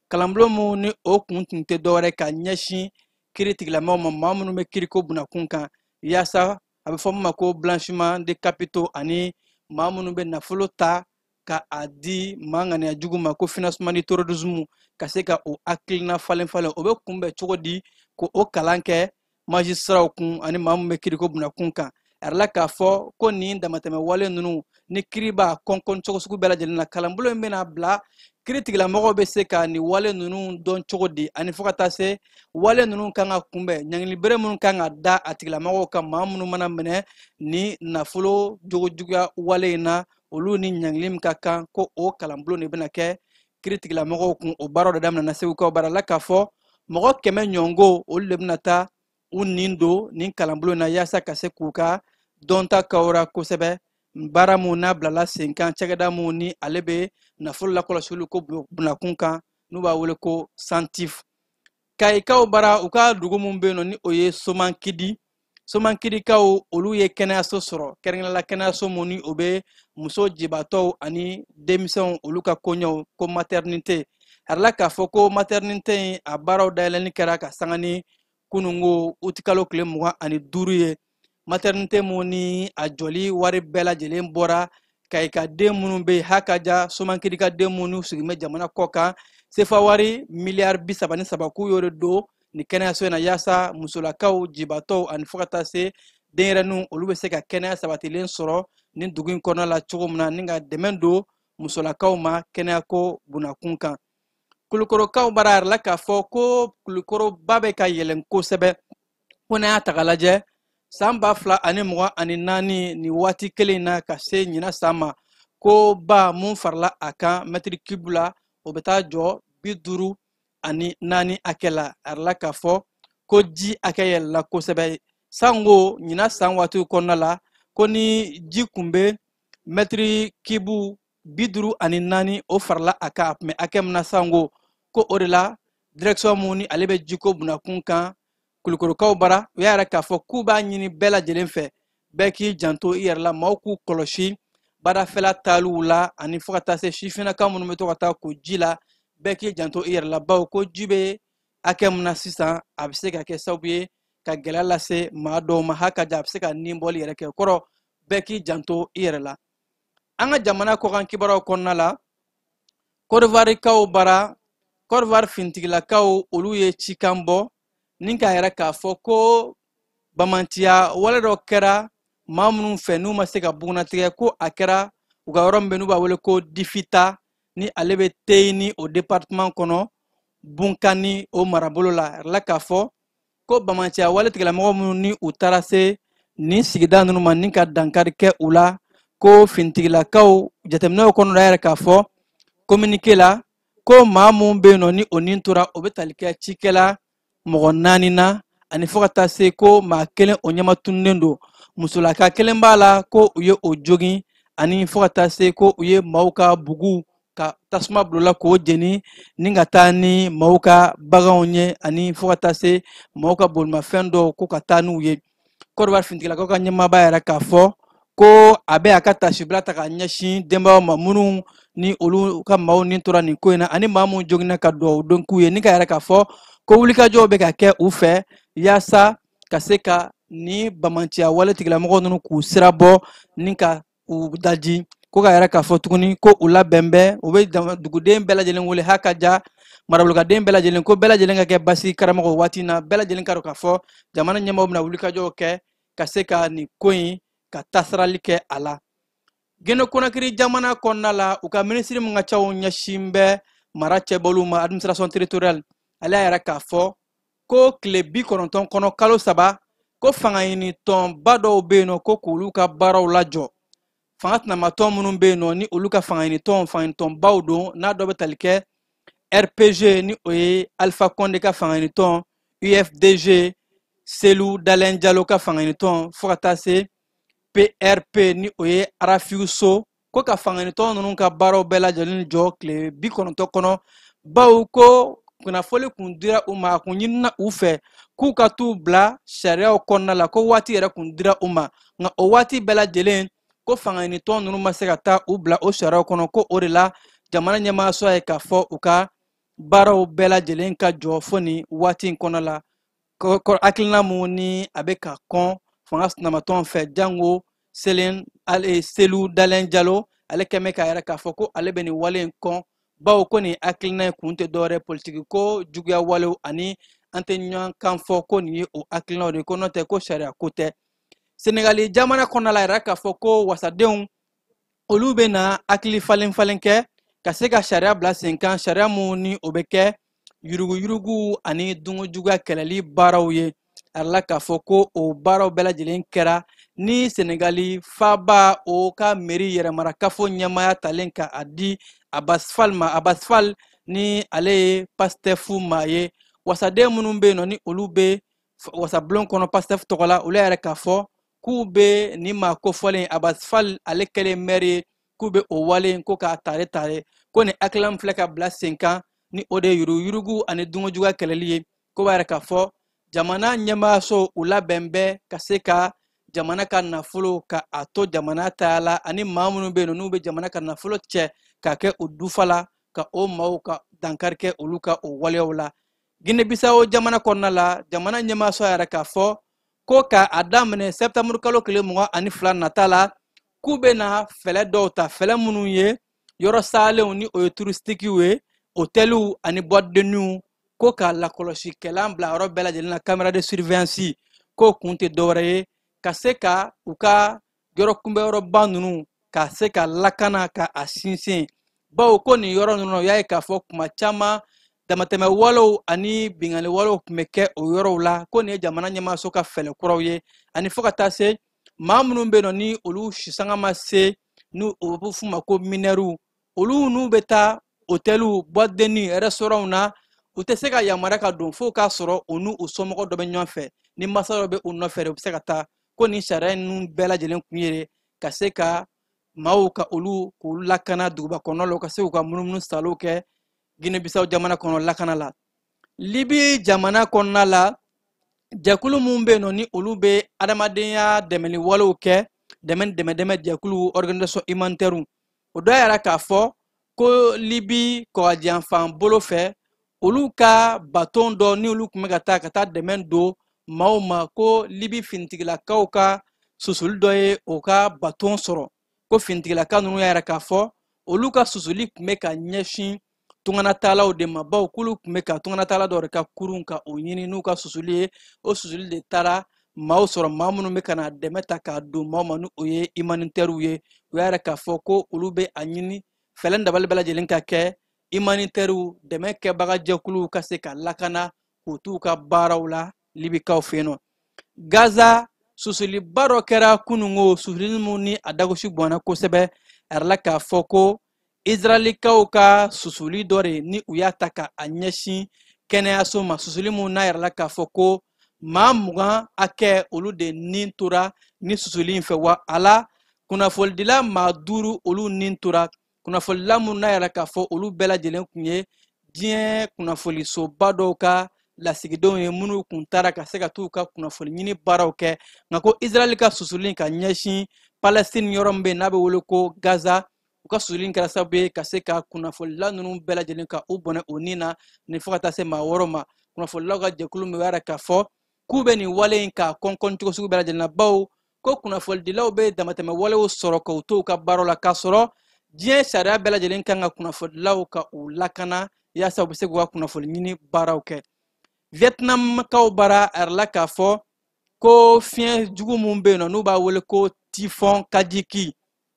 kalanbulon mun ni o kun tun tɛ dɔwɛrɛ ka ɲɛsin kiiri tigilamɔgɔw ma, maa minnu bɛ kiiriko bunakun kan, yaasa a bɛ fɔ min ma ko blanchiment de capitaux, ani maa minnu bɛ nafolo ta ka a di maa ŋaniya jugu ma ko financement du terrorisme, ka se ka o hakilina falen falen, o bɛ kunbɛn cogo di ko o kalan kɛ magistraw kun ani maa minnu bɛ kiiriko bunakun kan. A yirala k'a fɔ ko nin damatɛmɛ wale ninnu ni kiiri b'a kɔnkɔn cogo sugu bɛɛ lajɛlen na, kalanbulon in bɛna bila kiiri tigilamɔgɔw bɛ se ka nin wale ninnu dɔn cogo di, ani fo ka taa se wale ninnu kan ka kunbɛn, ɲangilibere minnu kan ka da a tigilamɔgɔw kan, maa minnu mana minɛ ni nafolo jogojuguya wale in na, olu ni ɲangili min ka kan, ko o kalanbulon de bɛna kɛ kiiri tigilamɔgɔw kun. O baaraw de daminɛna Segukaw bara la k'a fɔ mɔgɔ 100 ɲɔgɔnko olu de bɛna taa u nin don nin kalanbulon na, yaasa ka se k'u ka dɔnta kawura kosɛbɛ. Baara mun n'a bilala sen kan, cakɛda mun ni ale bɛ nafolo lakɔlɔsili ko bunakun kan, n'u b'a wele ko CENTIF. Kayikaw bara, u ka dugu mun bɛ yen nɔ ni o ye Somankidi, Somankidikaw olu ye kɛnɛyaso sɔrɔ, kɛrɛnkɛrɛnnenya la kɛnɛyaso mun ni o bɛ muso jibatɔw ani denmisɛnw olu ka koɲɛw, ko maternité. A yirala k'a fɔ ko maternité in a baaraw dayɛlɛnni kɛra ka sanga ni Kunungo utikalo tile 25 ye. Maternité mun ni a jɔli wari bɛɛ lajɛlen bɔra Kayi ka den minnu bɛ yen, hakaja Somankiri ka den minnu sigilen bɛ jamana kɔ kan, sefa wari miliyari 33 k'u y'o de don nin kɛnɛyaso in na, yaasa musolakaw, jibatɔw ani fo ka taa se denyɛrɛninw, olu bɛ se ka kɛnɛya sabatilen sɔrɔ nin dugu in kɔnɔna la cogo min na, ni ka dɛmɛ don musolakaw ma kɛnɛyako bunakun kan. Kulukorokaw bara yɛrɛ la k'a fɔ ko Kulukoroba bɛ ka yɛlɛn kosɛbɛ. Ko n'an y'a ta k'a lajɛ, san 2024 nin waati kelen in na ka se ɲinan san ma, ko ba mun farala a kan mɛtiri kibu la, o bɛ taa jɔ 54 hakɛ la. A yɛrɛ la k'a fɔ ko ji hakɛ yɛlɛla kosɛbɛ sango ɲinan san waatiw kɔnɔna la, ko ni ji kun bɛ mɛtiri kibu 54, o farala a kan, a tun bɛ hakɛ min na sango, ko o de la direction mun ni ale bɛ jiko bunakun kan Kulukorokaw bara, u y'a yɛrɛ k'a fɔ k'u b'a ɲini bɛɛ lajɛlen fɛ, bɛɛ k'i janto i yɛrɛ la, maaw k'u kɔlɔsi badafɛla taaliw la, ani fo ka taa se sifinnaka minnu bɛ to ka taa ko ji la, bɛɛ k'i janto i yɛrɛ la, bawo ko ji bɛ hakɛ min na sisan, a bɛ se ka kɛ sababu ye ka gɛlɛya lase maa dɔw ma, hakaja a bɛ se ka ninbɔli yɛrɛ kɛ. Kɔrɔ bɛɛ k'i janto i yɛrɛ la. An ka jamana kɔkan kibaruyaw kɔnɔna la, Kɔdiwarikaw bara, Kɔdiwari fintigilakaw olu ye cikan bɔ ni k'a yɛrɛ k'a fɔ ko bamantiya wale dɔ kɛra maa minnu fɛ n'u ma se ka bugunnatigɛ, ko a kɛra u ka yɔrɔ min bɛ n'u b'a wele ko Difita, ni ale bɛ Teyini o département kɔnɔ, Bunkani o marabolo la. A yɛrɛ k'a fɔ ko bamantiya wale tigilamɔgɔ minnu ni u taara se nin sigida ninnu ma ni ka dankari kɛ u la, ko fintigilakaw jateminɛw kɔnɔ yɛrɛ k'a fɔ communiqué la ko maa mun bɛ yen nɔ ni o nin tora, o bɛ tali kɛ cikɛla mɔgɔ 4 na, ani fo ka taa se ko maa kelen o ɲɛma tununnen don, musolaka kelen b'a la ko u ye o jogin, ani fo ka taa se ko u ye maaw ka bugu ka tasuma bila o la k'o jeni, ni ka taa ni maaw ka baganw ye, ani fo ka taa se maaw ka bolimafɛn dɔw ko ka taa n'u ye. Kɔdiwari fintigilakaw ka ɲɛmaaba yɛrɛ k'a fɔ ko a bɛ a ka tasibila ta ka ɲɛsin denbayaw ma minnu ni olu ka maaw ni tora nin ko in na, ani maa minnu joginna, ka dugawu don k'u ye, ni ka yɛrɛ k'a fɔ ko wulikajɔw bɛ ka kɛ u fɛ yaasa ka se ka ni bamanciya wale tigilamɔgɔw ninnu k'u sira bɔ ni ka u daji. Ko ka yɛrɛ k'a fɔ tuguni ko u labɛn bɛ, u bɛ duguden bɛɛ lajɛlen wele, hakaja marabolokaden bɛɛ lajɛlen, ko bɛɛ lajɛlen ka kɛ basigi karamɔgɔ waati in na, bɛɛ lajɛlen ka dɔn k'a fɔ jamana ɲɛmaaw bɛna wulikajɔw kɛ ka se ka nin ko in ka tasarali kɛ a la. Guinée Conakry jamana kɔnɔna la, u ka minisiri min ka caw ɲɛsin bɛ mara cɛbɔliw ma, administration territoriale, ale y'a yɛrɛ k'a fɔ ko tile 90 kɔnɔ, kalo 3, ko fanga ɲini tɔnba dɔw bɛ yen nɔ ko k'olu ka baaraw lajɔ. Fanga tɛnamatɔn minnu bɛ yen nɔ ni olu ka fanga ɲini tɔn, fanga ɲini tɔnbaw don, n'a dɔ bɛ tali kɛ RPG ni o ye Alpha Condé ka fanga ɲini tɔn, UFDG Cellou Dalein Diallo ka fanga ɲini tɔn, fo ka taa se PRP ni o ye Rafiou Sow, ko ka fanga ɲini tɔn ninnu ka baaraw bɛɛ lajɛlen jɔ tile 90 kɔnɔ, bawo ko kunnafoli kun dira u ma, a kun ɲinina u fɛ k'u ka t'u bila sariyaw kɔnɔna la, ko waati yɛrɛ kun dira u ma, nka o waati bɛɛ lajɛlen ko fanga ɲini tɔn ninnu ma se ka taa u bila o sariyaw kɔnɔ, ko o de la jamana ɲɛmaayaso ye k'a fɔ u ka baaraw bɛɛ lajɛlen ka jɔ fo nin waati in kɔnɔ la. Hakilina mun ni a bɛ ka kɔn fanga sinamatɔn fɛ, jango Cellou Dalein Diallo, ale kɛn bɛ k'a yɛrɛ k'a fɔ ko ale bɛ nin wale in kɔn, bawo ko nin hakilina in kun tɛ dɔwɛrɛ politiki ko juguya walew ani an tɛ ɲɔgɔn kan fɔ, ko nin ye o hakilinaw de ye, ko n'o tɛ ko sariya ko tɛ. Senegali jamana kɔnɔna la, yɛrɛ k'a fɔ ko wasadenw olu bɛ na hakili falen falen kɛ ka se ka sariya bila sen kan, sariya mun ni o bɛ kɛ yuruguyurugu ani dunkojuguya kɛlɛli baaraw ye. A yɛrɛ la k'a fɔ ko o baaraw bɛɛ lajɛlen kɛra ni Senegali faaba o ka mairie yɛrɛmarakafo ɲɛmaaya talen ka a di Abbas Fall ma. Abbas Fall ni ale ye Pastef maa ye. Wasaden minnu bɛ yen nɔ ni olu bɛ wasabulon kɔnɔ Pastef tɔgɔ la, olu yɛrɛ k'a fɔ k'u bɛ nin maa kofɔlen Abbas Fall ale kɛlen maire ye, k'u bɛ o wale in ko k'a tare tare, ko nin hakilina min filɛ ka bila sen kan ni o de ye yuruguyurugu ani dunkojuguya kɛlɛli ye, ko b'a yɛrɛ k'a fɔ jamana ɲɛmaayaso u labɛn bɛ ka se ka jamana ka nafolo ka a to jamana ta la, ani maa minnu bɛ yen nɔ n'u bɛ jamana ka nafolo cɛ k'a kɛ u dufa la, ka o maaw ka dankari kɛ olu ka o waleyaw la. Guinée-Bissau jamana kɔnɔna la, jamana ɲɛmaaso yɛrɛ k'a fɔ ko ka a daminɛ septembre kalo tile 22 nata la, k'u bɛna fɛlɛ dɔw ta, fɛlɛ minnu ye yɔrɔ salenw ni o ye touristiques ye, hôteliw ani boîte de nuit, ko ka lakɔlɔsikɛlan bila yɔrɔ bɛɛ lajɛlen na, caméra de surveillance, k'o kun tɛ dɔwɛrɛ ye ka se ka u ka yɔrɔ kunbɛyɔrɔba ninnu ka se ka lakana ka a sinsin, bawo ko nin yɔrɔ ninnu u y'a ye k'a fɔ kuma caman damatɛmɛ walew ani binkanni walew tun bɛ kɛ o yɔrɔw la. Ko nin ye jamana ɲɛmaaso ka fɛɛrɛ kuraw ye, ani fo ka taa se maa minnu bɛ yen nɔ ni olu sisanga ma se, n'u o bɛ f'u ma ko minɛriw, olu n'u bɛ taa hôteliw, boîte de nuit, restaurantw na, u tɛ se ka yamaruya ka don fo k'a sɔrɔ u n'u somɔgɔ dɔ bɛ ɲɔgɔn fɛ, ni masa dɔ bɛ u nɔfɛ de, u bɛ se ka taa. Ko nin sariya ninnu bɛɛ lajɛlen kun ye ka se ka maaw ka olu k'olu lakana duguba kɔnɔ la, u ka se k'u ka munumunu salow kɛ Guinée-Bissau jamana kɔnɔ lakana la. Libi jamana kɔnɔna la, jɛkulu minnu bɛ yen nɔ ni olu bɛ adamadenya dɛmɛli walew kɛ, dɛmɛ dɛmɛ dɛmɛ jɛkulu, organisation humanitaire, o dɔ yɛrɛ k'a fɔ ko Libi kɔgɔjiyanfan bolo fɛ, olu ka baton dɔ ni olu tun bɛ ka taa dɛmɛ don maaw ma, ko Libi finitigilakaw ka susuli dɔ ye o ka baton sɔrɔ. Ko finitigilaka ninnu y'a yira k'a fɔ olu ka susuli tun bɛ ka ɲɛsin tunganataalaw de ma, bawo k'olu tun bɛ ka tunganataala dɔw de ka kurun ka o ɲini n'u ka susuli ye. O susuli de taara maaw sɔrɔ, maa minnu bɛ ka na dɛmɛ ta k'a don maaw ma ni o ye humanitaires ye. U y'a yira k'a fɔ ko olu bɛ a ɲini fɛɛrɛ dabali bɛɛ lajɛlen ka kɛ humanitaires dɛmɛ kɛbaga jɛkuluw ka se ka lakana k'u t'u ka baaraw la Libikaw fɛ yen nɔ. Gaza susuliba dɔ kɛra kunungo, susuli min ni a dagosi bɔnna kosɛbɛ, a yirala k'a fɔ ko Israɛlikaw ka susuli dɔ de ni u y'a ta ka a ɲɛsin kɛnɛyaso ma, susuli min n'a yirala k'a fɔ ko maa 20 hakɛ olu de ni tora ni susuli in fɛ, wa a la kunnafonidila maa 5 olu ni tora, kunnafonidila minnu n'a yirala k'a fɔ olu bɛɛ lajɛlen kun ye diɲɛ kunnafonisoba dɔw ka lasigidenw ye minnu kun taara ka se ka t'u ka kunnafoni ɲini baaraw kɛ. Nka ko Israɛl ka susuli ka ɲɛsin Palestine yɔrɔ min bɛ yen n'a bɛ wele ko Gaza, u ka susuli kɛra sababu ye ka se ka kunnafonila ninnu bɛɛ lajɛlen ka u bɔnɛ u ni na, ni fo ka taa se maa 6 ma. Kunnafonilaw ka jɛkulu min y'a k'a fɔ k'u bɛ nin wale in k'a kɔnkɔn cogo sugu bɛɛ lajɛlen na, bawo ko kunnafonidilaw bɛ damatɛmɛ walew sɔrɔ k'u to u ka baaraw la, k'a sɔrɔ diɲɛ sariya bɛɛ lajɛlen kan ka kunnafonidilaw ka u lakana yaasa u bɛ se k'u ka kunnafoni ɲini baaraw kɛ. Vietnamkaw bara a yirala k'a fɔ ko fiɲɛ jugu min bɛ yen nɔ n'u b'a wele ko typhon Kajiki,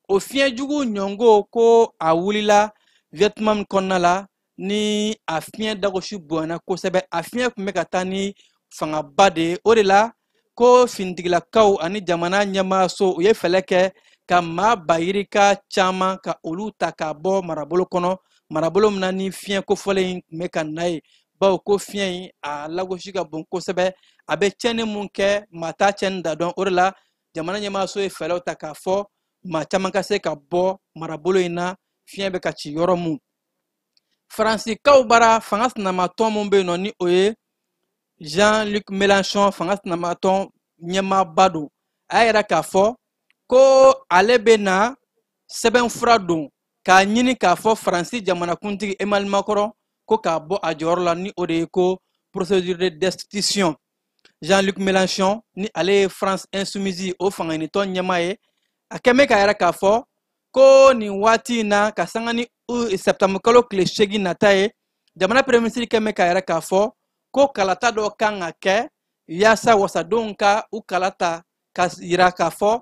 o fiɲɛ jugu ɲɔngo ko a wulila Vietnam kɔnɔna la ni a fiɲɛ dagosi bonyana kosɛbɛ, a fiɲɛ tun bɛ ka taa ni fangaba de ye. O de la ko finitigilakaw ani jamana ɲɛmaaso u ye fɛɛrɛ kɛ ka maa bayirika caman ka olu ta k'a bɔ marabolo kɔnɔ, marabolo min na ni fiɲɛ kofɔlen in tun bɛ ka na ye, bawo ko fiɲɛ in a lagosi ka bon kosɛbɛ, a bɛ tiɲɛni mun kɛ maa t'a tiɲɛni da dɔn. O de la jamana ɲɛmaaso ye fɛɛrɛw ta k'a fɔ maa caman ka se ka bɔ marabolo in na fiɲɛ bɛ ka ci yɔrɔ mun. Faransikaw bara fanga sinamatɔn mun bɛ yen nɔ ni o ye Jean-Luc Mélenchon, fanga sinamatɔn ɲɛmaaba don, a y'a yira k'a fɔ ko ale bɛ na sɛbɛnfura don k'a ɲini k'a fɔ Faransi jamanakuntigi Emmanuel Macron ko k'a bɔ a jɔyɔrɔ la, ni o de ye ko procédure de destitution. Jean-Luc Mélenchon ni ale ye France Insoumise o fangaɲinitɔn ɲɛmaa ye, a kɛn bɛ k'a yira k'a fɔ ko nin waati in na ka sanga ni septembre kalo tile 8 nata ye, jamana premier ministre kɛn bɛ k'a yira k'a fɔ ko kalata dɔ kan ka kɛ yaasa wasadenw ka u kala ta ka yira k'a fɔ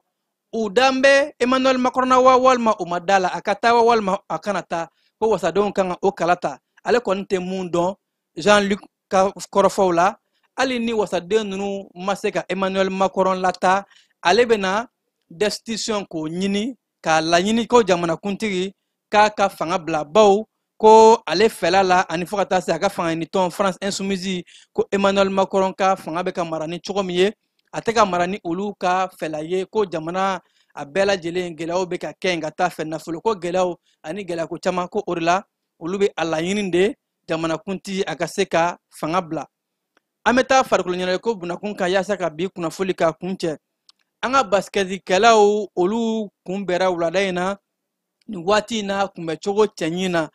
u dan bɛ Emmanuel Macron na wa walima u ma da la, a ka taa wa walima a kana taa, ko wasadenw kan ka o kala ta. Ale kɔni tɛ mun dɔn Jean-Luc ka kɔrɔfɔw la, hali ni wasaden ninnu ma se ka Emmanuel Macron lata, ale bɛna destitution k'o ɲini k'a laɲini ko jamanakuntigi k'a ka fanga bila, bawo ko ale fɛla la ani fo ka taa se a ka fangaɲinitɔn France Insoumise ko Emmanuel Macron ka fanga bɛ ka mara ni cogo min ye, a tɛ ka mara ni olu ka fɛla ye, ko jamana a bɛɛ lajɛlen gɛlɛyaw bɛ ka kɛ yen ka taa fɛ, nafoloko gɛlɛyaw ani gɛlɛyako caman, ko o de la olu bɛ a laɲini de jamanakuntigi a ka se ka fanga bila. An bɛ taa farikolo ɲɛnajɛ ko bunakun kan yaasa ka bi kunnafoli k'a kuncɛ. An ka basikɛtikɛlaw olu kunbɛra wulada in na nin waati in na kunbɛcogo cɛɲi na.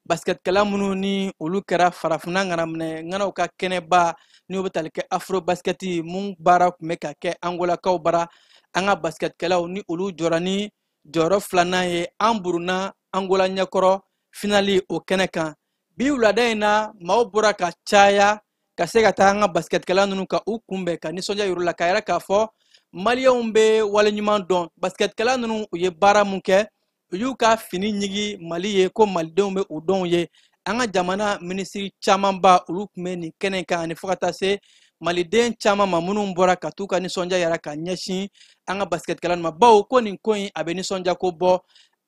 Basketkɛla minnu ni olu kɛra farafinna ŋanaminɛ ŋanaw ka kɛnɛba n'o bɛ tali kɛ afro basketi mun baara tun bɛ ka kɛ angolakaw bara, an ka basketkɛlaw ni olu jɔra ni jɔyɔrɔ filanan ye an buruna Angola ɲɛkɔrɔ finali o kɛnɛ kan. Bi wulada in na maaw bɔra ka caya ka se ka taa an ka basketkɛla ninnu ka u kunbɛn ka nisɔndiya yir'u la, k'a yira k'a fɔ maliyɛnw bɛ waleɲuman dɔn. Basketkɛla ninnu u ye baara mun kɛ, u y'u ka fini ɲigi Mali ye ko malidenw bɛ u dɔn ye. An ka jamana minisiri camanba olu tun bɛ nin kɛnɛ kan, ani fo ka taa se maliden caman ma minnu bɔra ka t'u ka nisɔndiya yira ka ɲɛsin an ka basketkɛla ninnu ma, bawo ko nin ko in a bɛ nisɔndiya ko bɔ.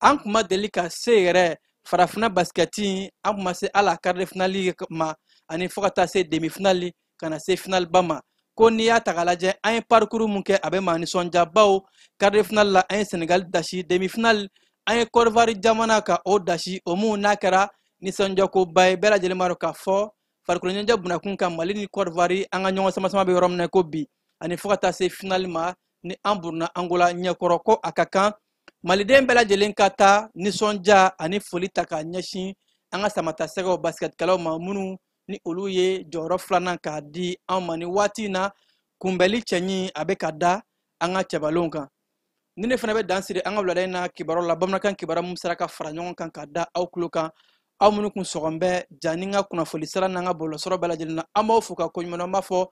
An kun ma deli ka se yɛrɛ farafinna basketi, an kun ma se hali a quart de finale ma, ani fo ka taa se demi finale ka na se finale ba ma. Ko n'i y'a ta k'a lajɛ, an ye parcours mun kɛ a bɛ maa nisɔndiya, bawo quart de finale la an ye Senegal dasi, demi finale an ye Côte d'Ivoire jamana ka o dasi, o mun n'a kɛra nisɔndiyakoba ye. Bɛɛ lajɛlen b'a dɔn k'a fɔ farikolo ɲɛnajɛ bunakun kan Mali ni Côte d'Ivoire an ka ɲɔgɔn sama-sama bɛ yɔrɔ min na ko bi, ani fo ka taa se finale ma ni an buruna Angola ɲɛkɔrɔ. Ko a ka kan maliden bɛɛ lajɛlen ka taa nisɔndiya ani foli ta k'a ɲɛsin an ka samatasɛgɛw basketkɛlaw ma minnu ni olu ye jɔyɔrɔ filanan k'a di an ma nin waati in na. Kunbɛli cɛɲi a bɛ ka da an ka cɛbalenw kan. Ni ne fana bɛ dan siri an ka wulada in na kibaruyaw la, bamanankan kibaruya mun sera ka fara ɲɔgɔn kan ka da aw tulo kan, aw minnu kun sɔgɔn bɛ ja ni n ka kunnafoni sira n'an ka bɔlɔlɔsɔrɔ bɛɛ lajɛlen na, an b'aw fo ka koɲuman dɔn. An b'a fɔ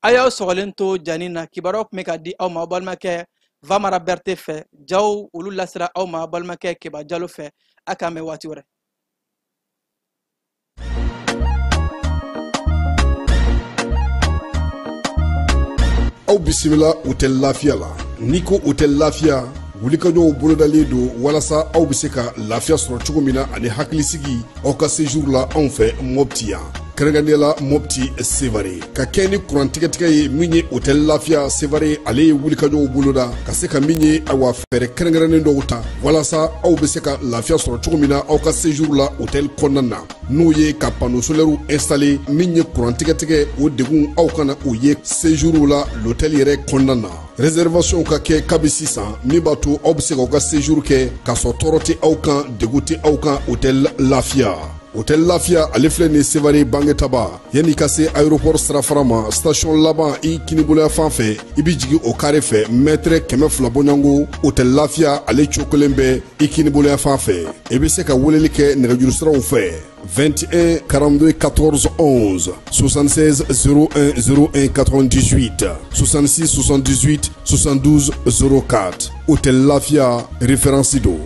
a y'aw sɔgɔlen to jani na. Kibaruyaw tun bɛ ka di aw ma aw balimakɛ Vamara Berté fɛ, jaw olu lasera aw ma aw balimakɛ Keba Jalo fɛ. A k'an bɛn waati wɛrɛ. Aw bisimila Hôtel Lafiya la. N'i ko Hôtel Lafiya, wulikajɔw bolodalen don walasa aw bɛ se ka lafiya sɔrɔ cogo min na ani hakilisigi aw ka séjour la anw fɛ Mopti yan, kɛrɛnkɛrɛnnenya la Mopti Sevare. Ka kɛ ni kuran tigɛtigɛ ye min ye Hôtel Lafiya Sevare, ale ye wulikajɔw boloda ka se ka min ye ayiwa fɛɛrɛ kɛrɛnkɛrɛnnen dɔw ta walasa aw bɛ se ka lafiya sɔrɔ cogo min na aw ka séjour la hôtel kɔnɔna na, n'o ye ka panneau solaire installé min ye kuran tigɛtigɛ o degun aw kana o ye séjour la l'hôtel yɛrɛ kɔnɔna na. Réservation ka kɛ kabi sisan min b'a to aw bɛ se k'aw ka séjour kɛ k'a sɔrɔ tɔɔrɔ tɛ aw kan, degun tɛ aw kan. Hôtel Lafiya, Hôtel Lafiya ale filɛ nin Sevare Bangetaba, yanni ka se aéroport sirafara ma, station laban i kiniboloya fan fɛ, i bɛ jigin o carré fɛ mètre 200 bɔɲɔgɔnko. Hôtel Lafiya ale cokolen bɛ i kiniboloya fan fɛ. I bɛ se ka weleli kɛ nɛgɛjuru siraw fɛ 21 42 14 11, 76 01 01 98, 66 78 72 04. Hôtel Lafia référence do.